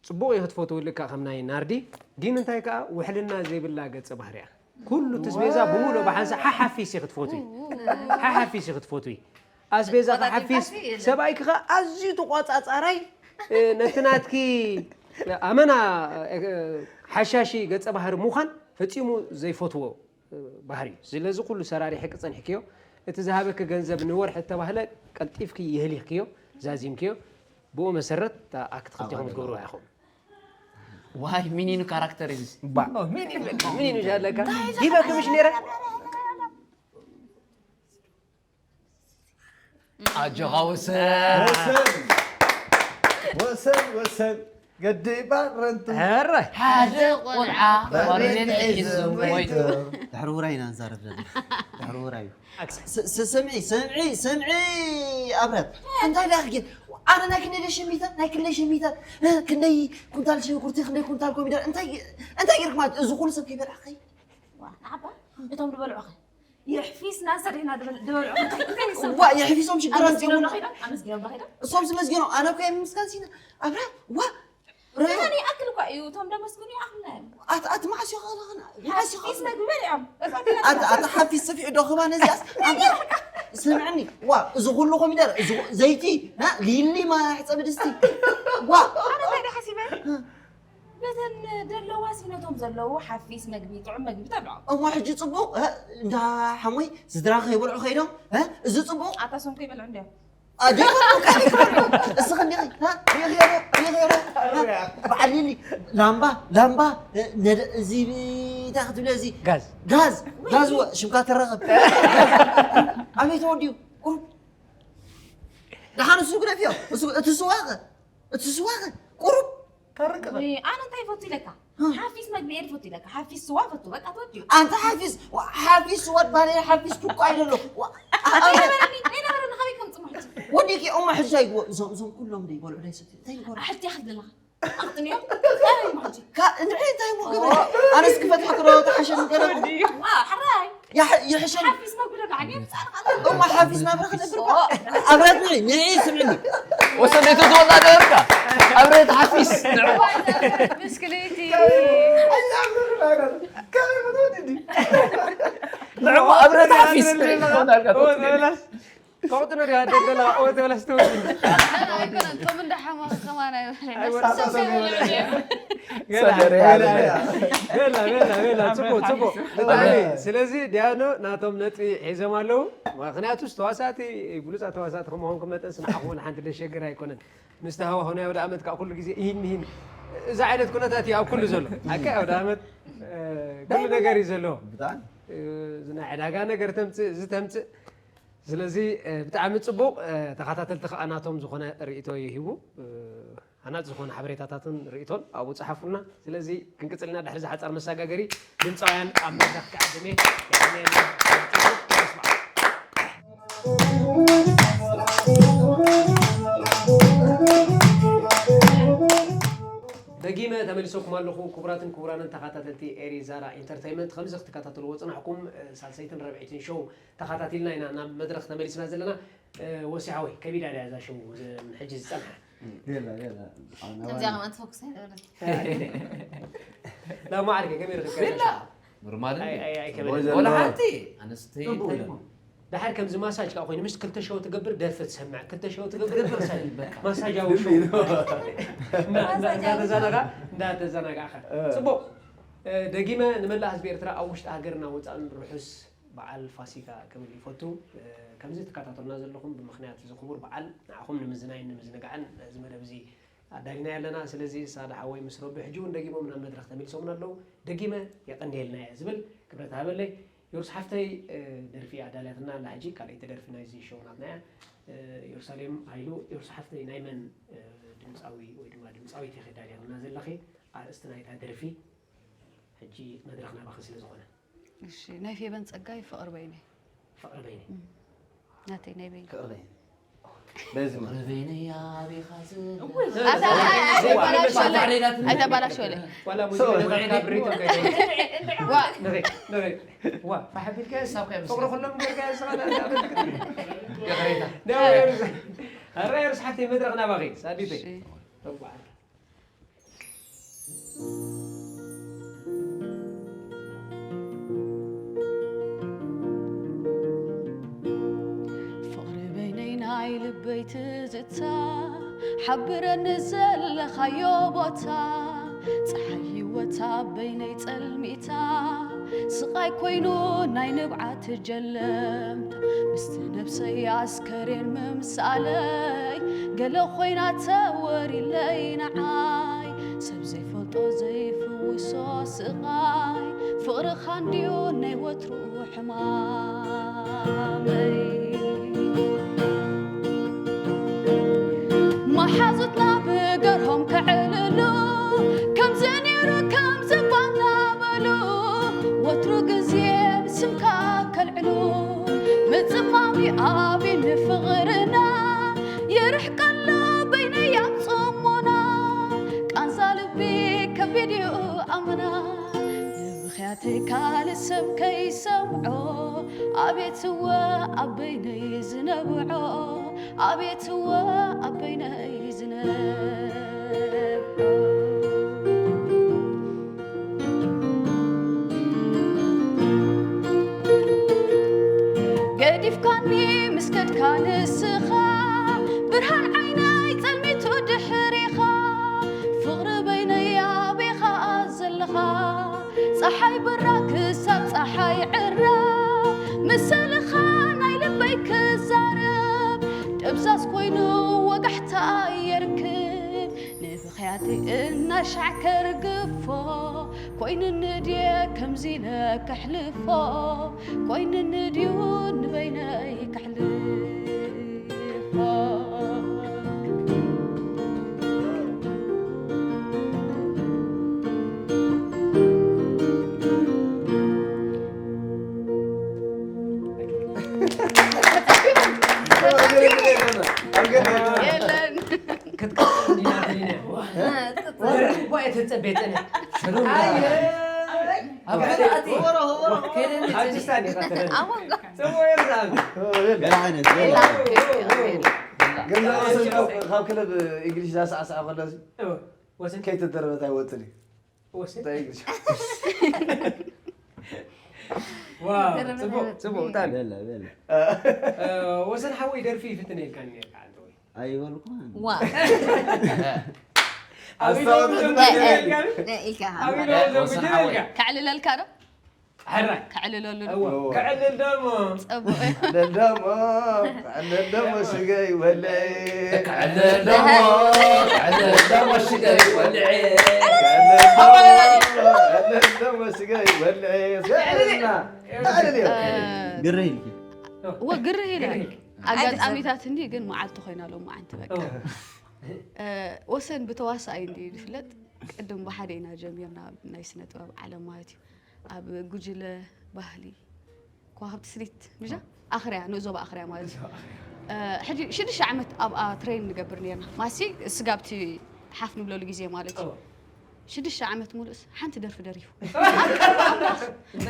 ፅቡቅ እዩ ክትፈትው ልካ ከም ናይ ናርዲ ግን እንታይ ከዓ ውሕልና ዘይብላ ገጸ ባህሪ እያ ኩሉ ትስቤዛ ብምሉእ ብሓንሳ ሓሓፊስ እዩ ክትፈትዊ ሓሓፊስ እዩ ክትፈትዊ ኣስቤዛ ሓፊስ ሰብኣይ ክኻ ኣዝዩ ተቋጻጻራይ ነቲ ናትኪ ኣመና ሓሻሺ ገጸ ባህሪ ምዃን ፈጺሙ ዘይፈትዎ ባህሪ እዩ ስለዚ ኩሉ ሰራሪሕኪ ጸኒሕክዮ እቲ ዝሃበኪ ገንዘብ ንወርሒ እተባህለ ቀልጢፍኪ የህሊኽክዮ ዛዚምክዮ ብኡ መሰረት ኣክትክልቲኹም ትገብርዋ ኢኹም ዋይ ሚኒኑ ካራክተር እዩ ምን ይበል ምን ይሻለካ ሂበክምሽ ነረ ኣጆኻ ውሰድ ወሰን ወሰን ወሰን ገዲባ ረንቱ ኧረ ሓደ ቆልዓ ባርኔጣ ሒዙ ሞይቱ ድሕሪ ውራይ ኢና ንዛረብ ዘለና ድሕሪ ውራይ እዩ ስ- ስ- ስምዒ ስምዒ ስምዒ ኣብረት እንታይ ዳ ክጌር ኣነ ናይ ክንደይ ሸሚተ ናይ ክንደይ ሸሚተ እ፣ ክንደይ ኩንታል ሽንኩርቲ ክንደይ ኩንታል ኮሚደር እንታይ እንታይ ጌርክ ማለት እዚ ኩሉ ሰብ ከይበልዕኸይ ዋ ንዓባ እቶም ዝበልዑኸ የሕፊስና ሰሪሕና ዝበልዑ እንታይ እንታይ ይሰብ ዋ የሕፊሶም ሽግር ኣመስጊኖም ኣምፅኦምና ዶ ኸይዶም ኣመስጊኖም ዶ ኸይዶም እሶም ዝመስገኖም ኣነ እኮ የምስጋን ሲና ኣብራ ዋ ረዮ እዛን ይኣክል እኳ እዩ እቶም ደመስግኑ ይኣኽልና እዮም ኣት ኣት ማዕስዮ ኸለኸና ማዕስዮ ሓፊስ መግቢ በሊዖም ኣት ኣት ሓፊስ ስፊሑ ዶ ኸማ ነዚኣስ ኣንተ ስምዕኒ ዋ እዚ ኩሉ ኮሚደር እዚ ዘይቲ ና ሊሊ ማ ሕፀቢ ድስቲ ዋ ኣነ እንታይ ደ ሓሲበ በተን ደለዋ ሲነቶም ዘለዉ ሓፊስ መግቢ ጥዑም መግቢ ተብልዖም እሞ ሕጂ ፅቡቕ እ፣ እንዳ ሓሞይ ስድራ ከይበልዑ ከይዶም እ፣ እዚ ፅቡቕ ኣታ ሶም ከይበልዑ እንዲዮም ኣደይ ከይበልዑ እስኺ እንዲኺ ሪኺ ሪኺ በዓል ሊሊ ላምባ ላምባ እ፣ ነደ- እዚ እንታይ ክትብለ እዚ ጋዝ ጋዝ ጋዝ ወ- ሽምካ ተረኸብ ኣበይ ተወዲኡ ቁሩብ ደሓን እሱ ግደፍዮ እሱ እቲ ስዋ ኸ እቲ ስዋ ኸ ቁሩብ ታርቅና ወይ ኣነ እንታይ ይፈቱ ኢለካ ሓፊስ መግቢ እየ ዝፈቱ ኢለካ ሓፊስ ስዋ ፈቱ በቃ ተወዲኡ ኣንተ ሓፊስ ሓፊስ ስዋ ባለ ሓፊስ ቱኳ ኣይደሎ ኣይነበረኒ ኣይነበረኒ ካበይ ከም ፅሙሕ ወዲቂ ኦማ ሕጂ ኣይግቦ እዞም እዞም ኩሎም ደይበልዑ ደይሰትዩ እንታይ ይጎራ ኣሕልቲ ክብለና ኣቕጥንዮ እንድዒ እንታይ ሞ ገበረ ኣነስ ክፈትሐ ክዶ ተሓሸኒ ገረ ሓራይ ይሕሸኒ ሓፊስ መግቢ ዶ ከዓ እኔ ምፃእ እማ ሓፊስ ናብራ ክነብር ኣብረት ንዒ ንዒ ስምዕኒ ወሰደቱ ትወጣ ደርካ ኣብረት ሓፊስ ብስክሌቲ ንዕሞ ኣብረት ሓፊስ ከቕጥኖ ዲያ ደላ ወተበላሽ ትወ ኣይኮነን ቶም እንዳሓመኸ ከማን ኣይበለና ገላ ገላ ገላ ጽቡቅ ጽቡቅ ብጣዕሚ ስለዚ ዲያኖ ናቶም ነጥቢ ሒዞም ኣለዉ ምክንያቱ ተዋሳእቲ ብሉፃት ተዋሳእቲ ከምሆንኩም መጠን ስንዓኹም ሓንቲ ደሸግር ኣይኮነን ምስ ተሃዋኹ ናይ ወደ ዓመት ከዓ ኩሉ ግዜ ይህን ይህን እዚ ዓይነት ኩነታት እዩ ኣብ ኩሉ ዘሎ ሓቂ ወደ ዓመት ኩሉ ነገር እዩ ዘለዎ ብጣዕሚ ናይ ዕዳጋ ነገር ተምፅእ እዚ ተምፅእ ስለዚ ብጣዕሚ ፅቡቅ ተኸታተልቲ ከዓ ናቶም ዝኾነ ርእቶ ይህቡ ሃናፅ ዝኾነ ሓበሬታታትን ርእቶን ኣብኡ ፀሓፉልና ስለዚ ክንቅፅልና ድሕሪ ዝሓፃር መሰጋገሪ ድምፃውያን ኣብ መድረክ ክዕድሜ ደጊመ ተመሊሰኩም ኣለኹ ክቡራትን ክቡራንን ተኸታተልቲ ኤሪ ዛራ ኢንተርቴይመንት ከምዚ ክትከታተልዎ ፅናሕኩም ሳልሰይትን ረብዒትን ሾው ተኸታቲልና ኢና ናብ መድረክ ተመሊስና ዘለና ወሲ ሓወይ ከቢዳ ድያ እዛ ሸው ሕጂ ዝፀንሓ ከምዚኣ ከማን ትፈኩስ ኣይነበረት ናብ ማዕርገ ከመይ ረኺብካ ኖርማል ኣይ- እንዴ? ኣይ- ኣይከበደን። ወይ ወላ ዘለዋ- ሓንቲ ኣነስተይቲ ጽቡቅ እዩ። ድሓር ከምዚ ማሳጅ ከዓ ኮይኑ ምስ ክልተ ሸው ትገብር ደርፊ ትሰምዕ ክልተ ሸው ትገብር ደርፊ ትሰምዕ በቃ። ማሳጃዊ ልቢ ሸው እዩ። እና- እና- እንዳተዛናጋ እንዳተዛናጋዕካ እ። ፅቡቅ እ፣ ደጊመ ንመላእ ህዝቢ ኤርትራ ኣብ ውሽጢ ሃገርና ወፃእን ርሑስ በዓል ፋሲካ ክብል ይፈቱ እ፣ ከምዚ ትከታተሉና ዘለኹም ብምክንያት እዚ ክቡር በዓል ንዓኹም ንምዝናይን ንምዝንጋዕን እዚ መደብ እዚ ኣዳሊና ኣለና ስለዚ ሳዳ ሓወይ ምስ ረቢ ሕጂ እውን ደጊሞም ናብ መድረክ ተመሊሶምን ኣለዉ ደጊመ የቀንየልና እየ ዝብል ክብረት ሃበለይ ዮርስ ሓፍተይ እ፣ ደርፊ ኣዳልያትና ኣላ ሕጂ ካልኣይቲ ደርፊ ናይዚ ሸው ናትና እያ እ፣ ዮርሳሌም ሃይሉ ዮርስ ሓፍተይ ናይ መን እ፣ ድምፃዊ ወይ ድማ ድምፃዊት ኢኺ ኣዳልያትና ዘለኺ ኣርእስቲ ናይታ ደርፊ ሕጂ መድረክ ናባኺ ስለ ዝኾነ እሺ ናይ ፌበን ጸጋይ ፍቕሪ በይነይ ፍቕሪ በይነይ ናተይ ናይ በይነይ ክቕረይ በዚ ማለት ርበይነይ ኣቤኻ ዝ ኣይተባላሸለ ዋላ ሙዚቃ ካብ ሪትም ከይደ ዋ ንኺ ንኺ ዋ ፋሕ ቢልካ ሳብ ከይ ፍቕሪ ኩሎም ጌርካ ስኻ ይቕሬታ ኣረ ርስሓተይ መድረኽ ናባኺ ሳዲተይ እሺ ተጓዓል ፍቕሪ በይነይ ናይ ልበይ ትዝታ ሓብረኒ ዘለኻዮ ቦታ ፀሓይ ህይወታ በይነይ ፀልሚታ ስቓይ ኮይኑ ናይ ንብዓት ጀለምታ ምስቲ ነብሰይ ኣስከሬን ምምሳለይ ገለ ኮይና ተወሪለይ ንዓይ ሰብ ዘይፈልጦ ዘይፍውሶ ስቓይ ፍቕርኻ እንድዩ ናይ ወትሩ ሕማመይ መሓዙትና ብገርሆም ከዕልሉ ከምዚ ነይሩ ከምዚ ባና በሉ ወትሩ ግዜ ብስምካ ከልዕሉ ምጽማሚ ኣቢ ንፍቕርና ይርሕቀሉ በይነይ ኣብ ጽሞና ቃንዛ ልቢ ከቢድ እዩ ኣመና ንብኽያተይ ካልእ ሰብ ከይሰምዖ ኣቤት እወ ኣብ በይነይ ዝነብዖ ኣቤት እወ ኣብ በይነይ ዝነብዖ ገዲፍካኒ ምስ ከድካ ንስኻ ብርሃን ዓይነይ ጸልሚቱ ድሕሪኻ ፍቕሪ በይነይ ኣበይኻ ዘለኻ ጸሓይ በራ ክሳብ ጸሓይ ዕራ ምሰልኻ ናይ ልበይ ክዛረብ ደብዛዝ ኮይኑ ወጋሕታ የርክብ ንብኽያተይ እናሻዕ ከርግፎ ኮይኑኒ ድየ ከምዚ ኢለ ከሕልፎ ኮይኑኒ ድዩ ንበይነይ ከሕልፎ የለን ክትቀጥል እንዲና ደሊና እኳ እየ ተጸቤ ጸኒሐ ሽሩም ኣብ ሕደ ኣቲ ከይደኒ ኣብቲ ስታዲ ቀጥለን ኣሞንጎ ጽቡቅ ይርዛም ገለ ዓይነት ገለ የለን ገንዘብ ወሰን ካብ- ካብ ክለብ እንግሊሽ ዳሳዕሳዕ ከሎ እዚ ወሰን ከይተደረበት ኣይወፅን እዩ ወሰን እንታይ እንግሊሽ ዋው ጽቡቅ ጽቡቅ ብጣዕሚ በለ በለ ወሰን ሓወይ ደርፊ ይፍትን ኢልካኒ ነርካ ዓንተ ወይ ኣይበልኩን ዋ ኣብ ኢሎም ኣስታወስ ዘንጉ ትባል ኢልካኒ ኢልካ ኣብ ኢሎም ዘንጉ ወሰን ሓወይ። ኢልካ ከዕልለልካ ዶ ሕራይ ከዕልለሉ ዶ እወ ከዕልል ደሞ ጸቡቅ ለደሞ ለደሞ ስገይ ወለይ ከዕልል ደሞ ከዕልል ደሞ ሽገይ ወልዒ ለደሞ ስገይ ወለይ ስገይና ግርህ ኢልኪ ወግርህ ኢለ ኣጋጣሚታት እንዲ ግን መዓልቲ ኮይና ሎም መዓንቲ በቃ ወሰን ብተዋሳኣይ እንዲ ዝፍለጥ ቅድም ብሓደ ኢና ጀሚርና ናይ ስነ ጥበብ ዓለም ማለት እዩ ኣብ ጉጅለ ባህሊ ከዋክብቲ ስኒት ምሻ ኣኽርያ ንእዞባ ኣኽርያ ማለት እዩ ሕጂ ሽዱሽተ ዓመት ኣብኣ ትሬን ንገብር ነርና ማሲ ስጋብቲ ሓፍ ንብለሉ ግዜ ማለት እዩ ሽዱሽተ ዓመት ሙሉእስ ሓንቲ ደርፊ ደሪፉ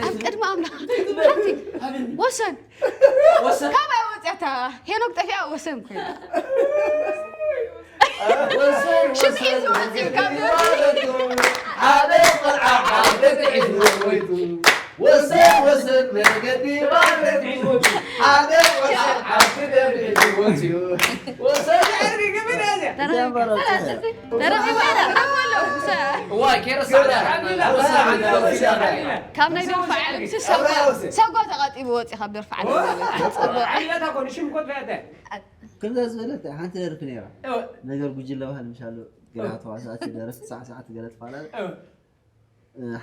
ኣብ ቅድሚ ኣምላኽ ሓንቲ ወሰን ካባይ ወፅያታ ሄኖክ ጠፊኣ ወሰን ኮይኑ ሽምዒ ዝወፅእ ካብ ደርፊ ሓደ ቆልዓ ሓደ ጥዒሱ ወይቱ ወሰን ወሰን መገዲ ባሕሪ ሒዝወት እዩ። ሓደ ወሰን ዓዲ ደብሪ ሒዝወት እዩ። ወሰን ድሕሪ ግብር ያዘ። ተረኺቡ። ተረኺቡ። እዋ፣ ኬረስ ዓዲ። ወሰን ዓዲ ደብሪ ሒዝወት እዩ። ካብ ናይ ደርፊ ዓለም ሲ ሰጓ፣ ሰጓ ተቐጢቡ ወፂ ካብ ደርፊ ዓለም። ዓሚላታ ኮን ሽም ኮት ያተ። ከምዛ ዝበለት ሓንቲ ደርፊ ነይራ። እወ። ነገር ጉጅለ ባህል ምሻሉ ገለ ተዋሳእቲ ደረፍቲ ሳዕሳዕቲ ገለ ትፈላለ። እወ።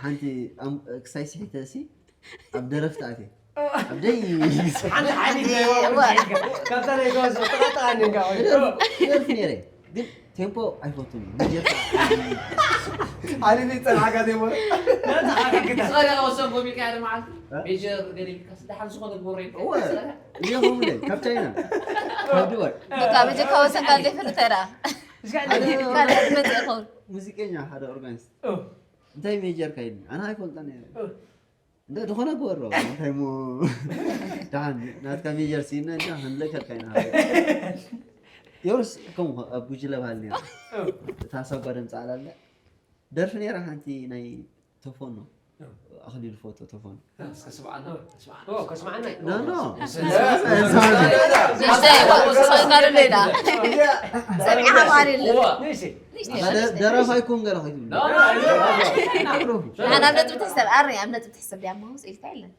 ሓንቲ ኣም-፣ ክሳይ ስሒተ ሲ ኣብ ደረፍቲ ኣትየ። እወ። ኣብ ደይ ሓንቲ ሓዲድ እወ። ካብታ ናይ ተዋስኦ ጥቓ ጥቓ ነንካ ወይ። ደርፍ፣ ደርፍ ነይረ። ግን ቴምፖ ኣይፈቱን እዩ። መጀመርታ ዓሊሚ ጸናሕካ ቴምፖ። ነታ ሓዲድ ግዳ። ስለ ገለ ወሰን ጎሚካ ሓደ መዓልቲ እ? ሜጀር ገለ ኢልካ ስደሓን ዝኾነ ግበሮ ኢልካ እወ። ስለ እዚኦም እውን ካብ ቻይና። ካብ ዱባይ። በቃ በጀካ ወሰን ካልደ ይፈልጥ ኣይዳ። እስካ ሓደ ካልደ ትመጽእ ይኸውን። ሙዚቀኛ ሓደ ኦርጋኒስት። እ። እንታይ ሜጀር ካይድኒ? ኣነ ኣይፈልጠን እየ። እ። እንደ ዝኾነ ግበሮ። እንታይ ሞ ደሓን ናትካ ሜጀር ሲነ እንደ ክንለከልካ ኢና። የውርስ ከም ኣብ ጉጅለ ባህል ነይሩ። እ። እታ ሳጓ ደምጻ ኣላለ። ደርፊ ነይራ ሓንቲ ናይ ተፎኖ። እ። ኣኽሊሉ ፎቶ ተፎኖ። እስከ ስምዓና፣ ስምዓና። ኦ፣ ከስምዓና እዩ። ኖ፣ ኖ። እ። ንእሽተይ፣ ዋ፣ ወሰን ካልእ ሌላ። ሰሚዕኻ ማለት እዋ። ንእሽተይ። ንእሽተይ፣ ሓደ ንእሽተይ። ደራፋይ ኮን ገለ ከይትብሉ። ኖ፣ ኖ፣ ኖ። ኣዕሩፍ። ንሓና ኣብ ነጥቢ ትሕሰብ፣ ኣረ፣ ኣብ ነጥቢ ትሕሰብ ድያ፣ ማውስ ኢልካ የለን።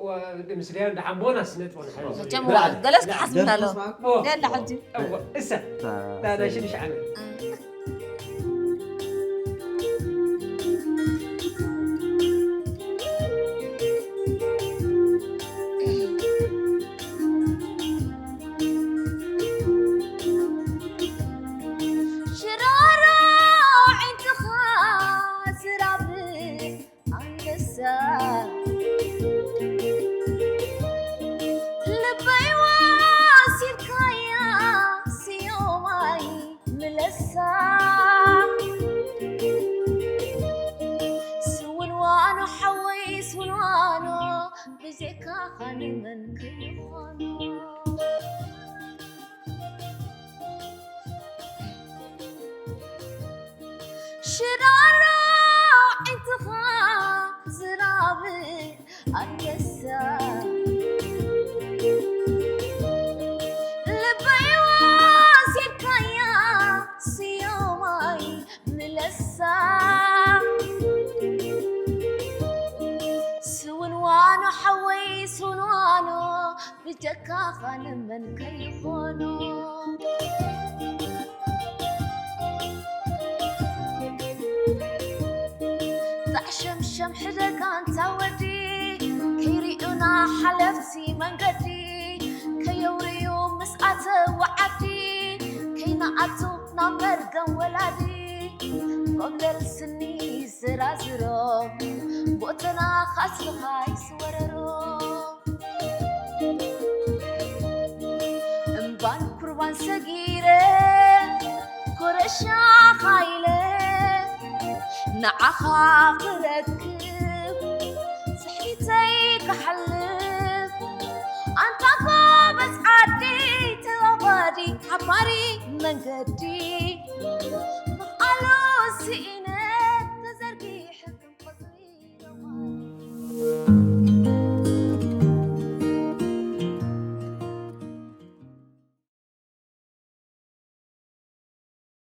ወ-፣ ምስ ዳያን ደሓን ቦናስ ነጥቢ ንሓዝ። መቸም ዋ፣ ገለስ ክሓስብና ኣሎ። ደርፊ ስማዕ። ኦ። ገለ ሕጂ። እዋ፣ እሳ። እታ፣ እታ ናይ ሽዱሽተ ዓመት። ሽራሮ ዒንትኻ ዝራብ ኣንበሳ ልበይ ወሲድካያ ስዮማይ ምለሳ ስውንዋኖ ሓወይ ስውንዋኖ ብዘይካኻ ንመን ከይኾኖ ሽራሮ ዒንትኻ ዝናብ ኣንበሳ ልበይ ወሲድካያ ስዮማይ ምለሳ ስውንዋኖ ሓወይ ስውንዋኖ ብጀካኻ ንመን ከይኾኖ ጣዕሸምሸም ሕደጋ እንታ ወዲ ከይርእዩና ሓለፍቲ መንገዲ ከየውርዩ ምስ ኣተው ዓዲ ከይነኣቱ ናብ መርገም ወላዲ ኮምደል ስኒ ዝራዝሮም ቦተና ካስልኻ ይስወረሮም እምባን ኩርባን ሰጊረ ኮረሻኻ ኢለ ንዓኻ ክረክብ ስሒተይ ክሓልፍ ኣንታ ጎበዝ ዓዲ ተባባዲ ሓባሪ መንገዲ ምኽኣሉ ስኢነ